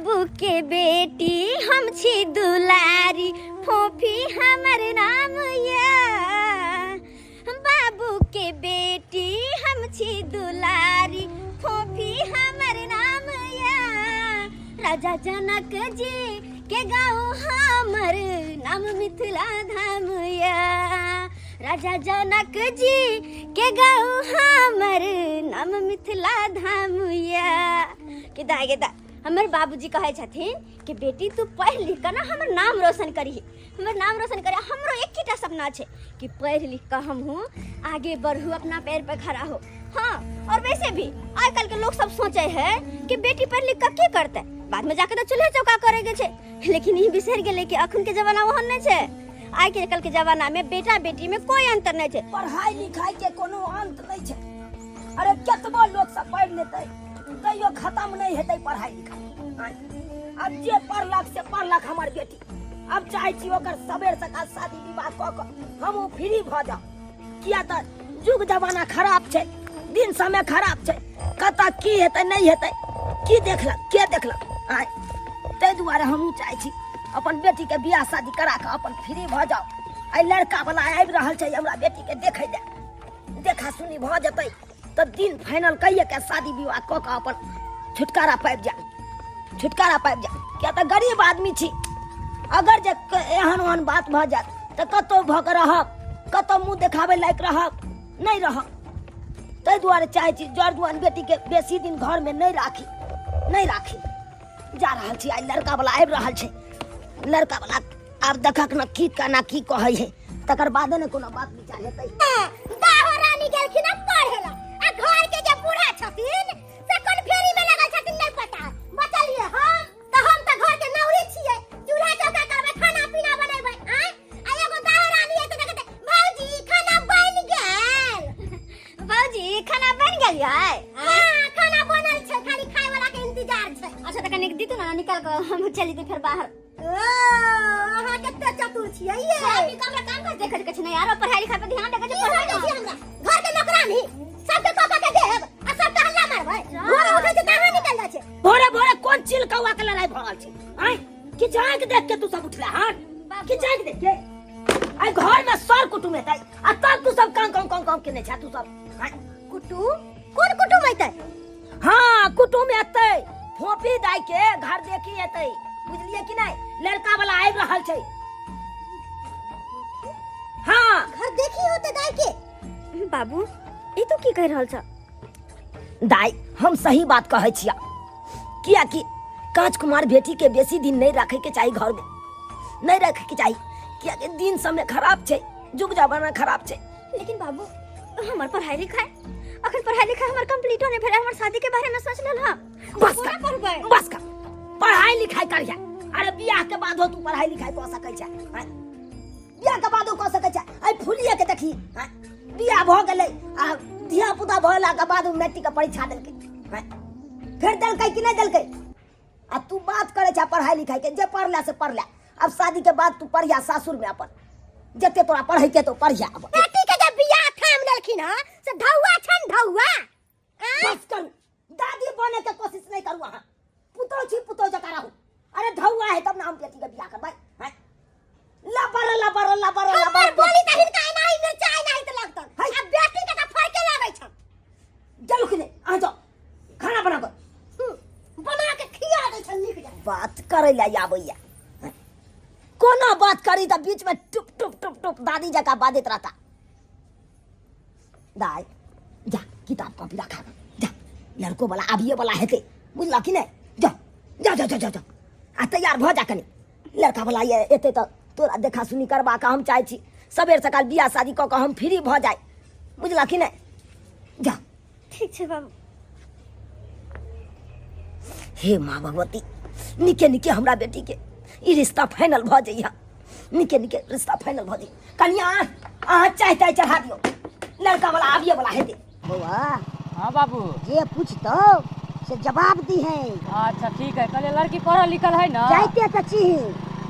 बाबू के बेटी हम छी दुलारी, फोफी हमर नाम या। बाबू के बेटी हम छी दुलारी, फोफी हमर नाम या। राजा जनक जी के गाँव हमर नाम मिथिला धाम या। राजा जनक जी के गाँव हमर नाम मिथिला धाम या। के दाय गे दाय, हमर बाबूजी कहै छथिन कि बेटी तू पढ़ि लिख कऽ ना हमर नाम रोशन करही, हमर नाम रोशन करे। हमरो एकटा सपना छै कि पढ़ि लिख कऽ हमहूँ आगे बढ़ू, अपना पैर पर खड़ा हो। हाँ, और वैसे भी आजकल के लोग सब सोचे है कि बेटी पढ़ लिख कऽ की करतै, बाद में जाके तऽ चूल्हे चौका करे के छै। लेकिन ई बिसरि गेलै कि अखन के जमाना ओहन नहि छै। आइ के कल के जमाना में बेटा बेटी में कोई अंतर नहीं छै। पढ़ाई लिखाई के कोनो अंत नहीं छै। अरे केतबो लोग सब पढ़ लेतै तैयो खत्म नहीं हेतै पढ़ाई लिखाई। आब जे पढ़लक से पढ़लक हमर बेटी। अब चाहे छी ओकर सबेर सकाल शादी विवाह कऽ कऽ हमहूँ फ्री भऽ जाउ, किया तऽ युग जमाना खराब छै, दिन समय खराब छै, कतऽ की हेतै नहि हेतै की देखलक के देखलक। आँय, ताहि दुआरे हमहूँ चाहै छी अपन बेटीके बियाह शादी करा कऽ अपन फ्री भऽ जाउ। आइ लड़का वाला आबि रहल छै हमरा बेटीके देखै लए, देखा सुनी भऽ जेतै तऽ दिन फाइनल कहिए के शादी विवाह कऽ कऽ अपन छुटकारा पाबि जायब, छुटकारा पाबि जायब। किया तऽ गरीब आदमी छी, अगर जे एहन ओहन बात भऽ जायत तऽ कतहु भऽ कऽ रहब, कतहु मुँह देखाबै लायक रहब नहि रहब। ताहि दुआरे चाहै छी जर जुआन बेटीके बेसी दिन घरमे नहि राखी, नहि राखी। जा रहल छी, आइ लड़का वाला आबि रहल छै। लड़का वाला आब देखक ने की केना की कहै है, तकर बादे ने कोनो बात विचार हेतै। दाहो रानी गेलखिन हँ पढ़े ला, आ घर के जे बूढ़ा छथिन से कोन फेरी में लगल छथिन नहीं पता। बचलिए हम तऽ हम तऽ घर के नौरी छियै, चूल्हा चौका करबै, खाना पीना बनेबै। आँय, आ एगो दाहो रानी एते देखते, भौजी खाना बनि गेल? भौजी खाना बनि गेल यै? हाँ खाना बनल छै, खाली खाय वाला के इंतजार छै। अच्छा तऽ कनिक दितु ने निकाल कऽ, हम चलि जेतै फेर बाहर। ओ अहाँ कते चतुर छियै ये। आदमी के हमरा काम काज देखै के छै ने यार, पढ़ाई लिखाई पर ध्यान देखे छै। पढ़ाई छै हमरा घर के नौकरानी सबके कऽ कऽ के देब आ सबके हल्ला मारबै। भोरे उठै छै तहाँ निकल जाइ छै। भोरे भोरे कोन चिल कौआ के लड़ाई भऽ रहल छै? आँय, किछु आँखि देख के तू सब उठला हन? किछु आँखि देख के? आइ घर में सर कुटुम एतै आ तब तू सब कां कां कां कां केने छै तू सब। आँय? कुटुम? कोन कुटुम एतै? हाँ कुटुम एतै, फोपी दाई के घर देखी एतै, बुझलिए कि नहीं? लड़का वाला आबि रहल छै। हाँ घर देखी होते दाई के। बाबू ई तो की कह रहल छ? दाई हम सही बात कहै छिया, किया कि कांच कुमार बेटी के बेसी दिन नहीं रखे के चाही, घर में नहीं रखे के चाही, किया कि दिन समय खराब छै, जुग जमाना खराब छै। लेकिन बाबू हमर पढ़ाई लिखाई अखन पढ़ाई लिखाई हमर कंप्लीट होने भेलै, हमर शादी के बारे में सोच लेल हां। बस कोना कर, पढ़बै? बस कर, पढ़ाई लिखाई करिया। अरे बियाह के बादो तू पढ़ाई लिखाई कऽ सकै छै, आँय? बियाह के बादो कऽ सकै छै। आइ फुलिए के देखी, आँय? बियाह भऽ गेलै आ धिया पुता भऽ के बाद ओ मैट्रिक के परीक्षा देलकै, आँय? फेर देलकै कि नहि देलकै? आ तू बात करै छै पढ़ाई लिखाई के, जे पढ़ला से पढ़ला, अब शादी के बाद तू पढ़िया सासुर में अपन, जते तोरा पढ़ै के तो पढ़िया। अब बेटी के जे बियाह थाम लेलखिन हँ से ढौआ छन ढौआ। बस करू, दादी बने के कोशिश नहीं करू, अहाँ पुतोह छी पुतोह जकाँ रहू। अरे ढौआ है तब ना हम बेटी के बियाह करबै। हैं? लबर लबर लबर हमर लबर बोली त हिनका एनाही मिरचाई एनाही त लगतन, है। आ बेटी के त फरके लागै छन। चलू कि नहीं, अहाँ जाओ खाना बना कऽ। बना के खिया दै छन नीक जकाँ। बात करै लए आबैया, कोनो बात करी तऽ बीच में टुप टुप टुप टुप दादी जकाँ बाजैत रहता। दाई जा किताब कॉपी रखा, जा लड़को वाला आबिए वाला हेतै, बुझलक कि नहि? जा जा जा जा जा जा आ तैयार भऽ जा कनी, लड़का वाला एतै तऽ तोरा देखा सुनी करबा कऽ हम चाहै छी सबेर सकाल बियाह शादी कऽ कऽ हम फ्री भऽ जाय, बुझलक कि नहि? जा। ठीक छै बाबू। हे माँ भगवती, निके निके हमरा बेटी के ई रिश्ता फाइनल भऽ जइहा, निके निके रिश्ता फाइनल भऽ जइहा। कनिया अहाँ चाय ताय चढ़ा दियौ, लड़का वाला आबिए वाला हेतै। बौआ। हाँ बाबू। जे पूछतौ से जवाब दी है। अच्छा ठीक है। कहले लड़की पढ़ल लिखल है ना? जाइते तऽ छी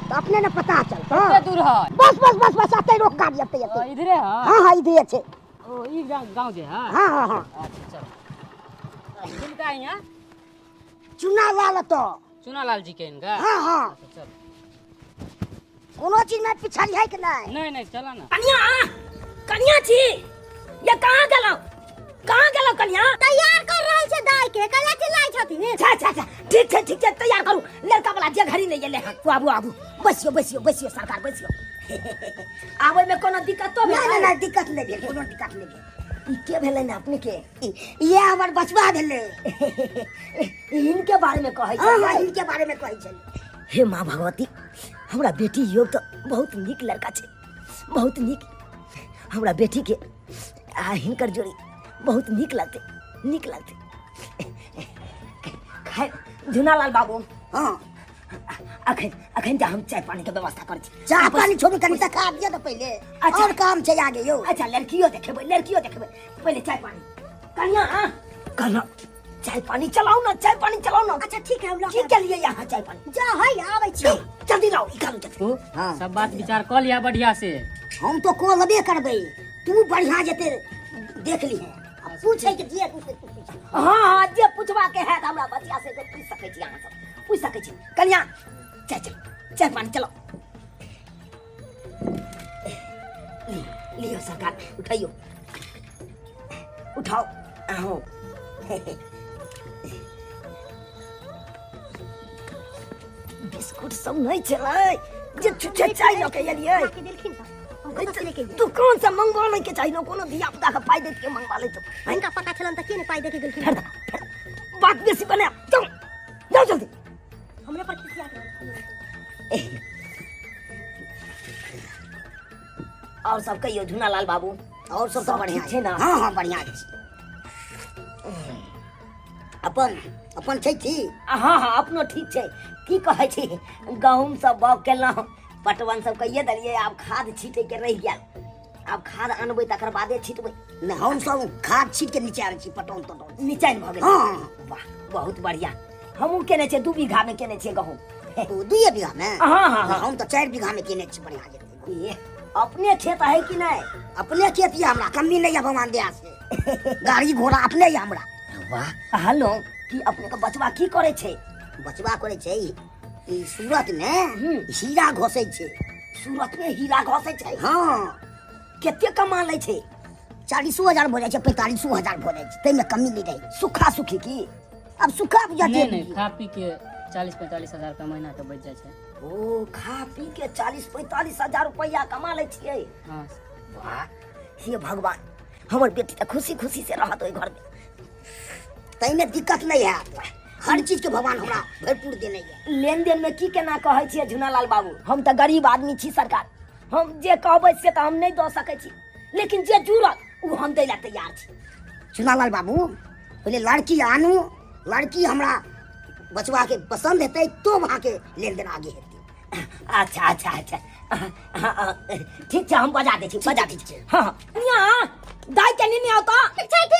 तऽ अपने ने पता चलतौ। कते दूर है? बस बस बस बस अतै रोक गाड़ी अतै अतै। ओ, इधरे है? हाँ हाँ इधरे छै। ओ ई गाँव जे है? हाँ हाँ हाँ। अच्छा चल। किनका यहाँ? चुना ला लेतो। चुनालाल जी के इनका। हाँ हाँ। अच्छा, चल। कोनो चीज में पिछड़ी है कि नहीं? नहीं नहीं, चला ना। कनिया, कनिया छी ये, कहाँ गेलौ, कहाँ गेलौ कनिया? तैयार कर रहल छै दाई के, कला चिल्लाइ छथिन। अच्छा अच्छा अच्छा, ठीक छै ठीक छै, तैयार करू। लड़का वाला जे घड़ी नहीं एलै हन। आबू आबू, बैसियो बैसियो बैसियो सरकार, बैसियो। आबै में कोनो दिक्कत तो नहीं भेलै? नहीं नहीं, दिक्कत नहीं भेल, कोनो दिक्कत नहीं भेल। ई के भेलै ने अपने के? ये हमर बचवा भेलै। इनके बारे में कहै हाँ हाँ, छै? इनके बारे में कहै छलै। हे माँ भगवती, हमरा बेटी योग तऽ बहुत नीक लड़का छै, बहुत नीक। हमरा बेटी के आ हिनकर जोड़ी बहुत नीक लगतै, नीक लगतै। खैर झुनालाल बाबू। हाँ। अखन अखन तऽ हम चाय पानी के व्यवस्था करै छी। चाह पानी छोड़ू, कनी तऽ खा दिअ तऽ पहिले। अच्छा। और काम छै आगे यौ। अच्छा, लड़कियो देखेबै, लड़कियो देखेबै, पहिले चाय पानी। कनिया, कहलहुँ चाय पानी चलाउ ना, चाय पानी चलाउ ना। अच्छा ठीक है, हम लऽ की के के लिए यहाँ चाय पानी जा है, आबै छी। लाउ, जल्दी लाउ, ई खालू जल्दी। तू हाँ। सब बात विचार कऽ लिया बढ़िया से। हम तो कऽ लेबे करबै, तू बढ़िया जेते देख लीहे आ पूछै के जे पूछै से पूछ। हाँ हाँ, जे पूछबा के है हमरा बचिया से पूछ सकै छी, अहाँ सब पूछ सकै छी। कनिया, चाय चल, चाय पानी चलो। लियो सरकार, उठाइयो, उठाओ आहो। बिस्कुट सब नहीं छलै जे छुछे चाय लऽ के एलियै। के देलखिन तऽ हम कतऽ से लेके एलियै? दुकान से मंगवा लै के चाही ने, कोनो धिया पुता के पाइ दैत के मंगवा लै तो। हुनका पता छलनि तऽ के ने पाइ दऽ के गेलखिन? फेर दे, फेर दे। बात बेसी बना, जाओ जाओ जल्दी। हमरे पर खिसिया गेल। और सब कहियो झुनालाल बाबू। और सब तऽ सब बढ़िया ठीक छै ने? हाँ हाँ, बढ़िया छै। अपन अपन छै ठीक? हाँ हाँ, अपनो ठीक छै। की कहै छी, गहूँम सब बाग केलहुँ, पटवन सब कहिए देलियै, आब खाद छीटै के रहि गेल। आब खाद अनबै तकर बादे छीटबै। नहि, हम सब खाद छीट के नीचे आबै छी, पटौन तटौन। निचाइन भऽ गेल? हाँ। वाह, बहुत बढ़िया। हमहूँ केने छियै, 2 बीघा मे केने छियै गहूँम। ओ 2 बीघा मे? हाँ हाँ हाँ। हम तऽ 4 बीघा मे केने छी, बढ़िया जेतै। ये अपने खेत है कि नहि? अपने खेत यऽ हमरा, कमी नहि यऽ भगवान दया से, गाड़ी घोड़ा अपने यऽ हमरा। वाह। हेलो, की अपने के बचवा की करै छै? बचवा करै छै ई सूरत मे हीरा घोसै छै। सूरत मे हीरा घसै छै? हाँ। कते कमा लै छै? 40 हजार भऽ जाइ छै, 45 हजार भऽ जाइ छै, ताहिमे कमी नहि रहै छै। सुखा सुखी की? आब सुखा बुझा। नहीं नहीं, खा पी के 40-45 हजार रुपया महीना के बच जाइ छै। ओ, खा पी के 40-45 हजार रुपैआ कमा लै छियै? हाँ। वाह, हे भगवान, हमर बेटी तऽ खुशी खुशी से रहत ओहि घर मे। ताहिमे दिक्कत नहि हैत, हर चीज के भगवान हमरा भरपूर देने यऽ। लेन देन में की केना कहै छियै झुनालाल बाबू? हम तऽ गरीब आदमी छी सरकार, हम जे कहबै से तऽ हम नहि दऽ सकै छी, लेकिन जे जुड़त ओ हम दै लए तैयार छी। चुनालाल बाबू, पहिले लड़की आनू, लड़की हमरा बचवा के पसंद हेतै तो वहाँके लेन देन आगे हेतै। अच्छा अच्छा अच्छा, हाँ, हाँ, ठीक छै, हम बजा दै छी, बजा दै छी। हाँ हाँ, दाइ के नेने आउ तऽ। ठीक छै।